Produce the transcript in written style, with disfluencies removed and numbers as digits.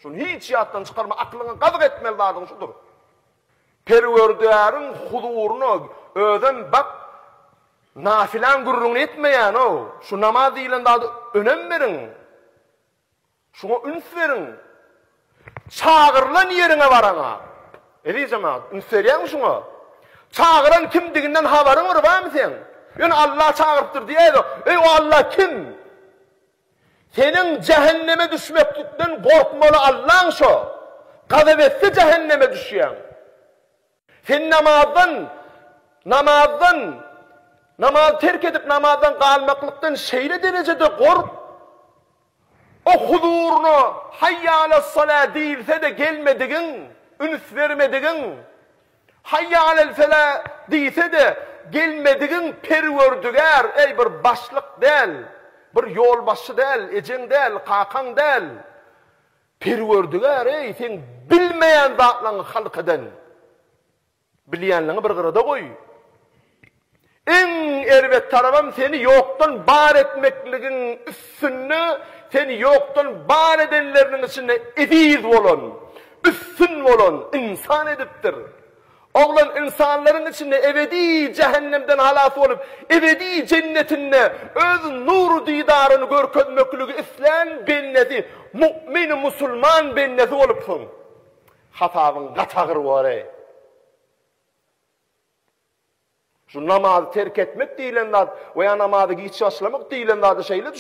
Şuny hiç ýatdan çykarma, aklyňa gazyk etmeli zadyň şudur. Perwerdigäriň huzuryna özem bak, nafilaň gürrüňini etmeýän-ow, şu namaz diýlen zady önem beriň. Şuňa üns beriň. Çagyrylan ýeriňe baraňa. Eziz jemagat, üns berýäňmi şuňa? Çagyran kimdiginden habaryň bir barmy seň? Ýöne Alla çagyrypdyr diýäýdok. Eý, o Alla kim? Seniň jähenneme düşmeklikden gorkmaly Allaň şo. Gazap etse jähenneme düşýäň. Sen namazdan, namazdan, namazy terk edip namazdan galmaklykdan şeýle derejede gork, o huzuryna Haýýa alas-salä diýilse-de gelmedigiň, üns bermedigiň, Haýýa alel-felä diýse-de gelmedigiň Perwerdigär, eý bir başlyk däl, bir ýolbaşçy däl, ejeň däl, kakaň däl, Perwerdigär-eý, seň bilmeýän zatlaryňy halk eden. Bilýänleriňi bir gyrada goý. Iň erbet tarabam seni ýokdan bar etmekligiň üstünde seni ýokdan bar edenleriniň içinde eziz bolan, üstün bolan ynsan edipdir. Oglan ynsanlaryň içinde ebedi jähennemden halas bolup, ebedi jennetinde öz nur didaryny görkezmekligi islän bendesi, mu'min musulman bendesi bolupsyň. Hasabyň gaty agyr bor-eý. Şu namazy terk etmek diýlen zat we ýa namazy giç başlamak diýlen zada şeýle.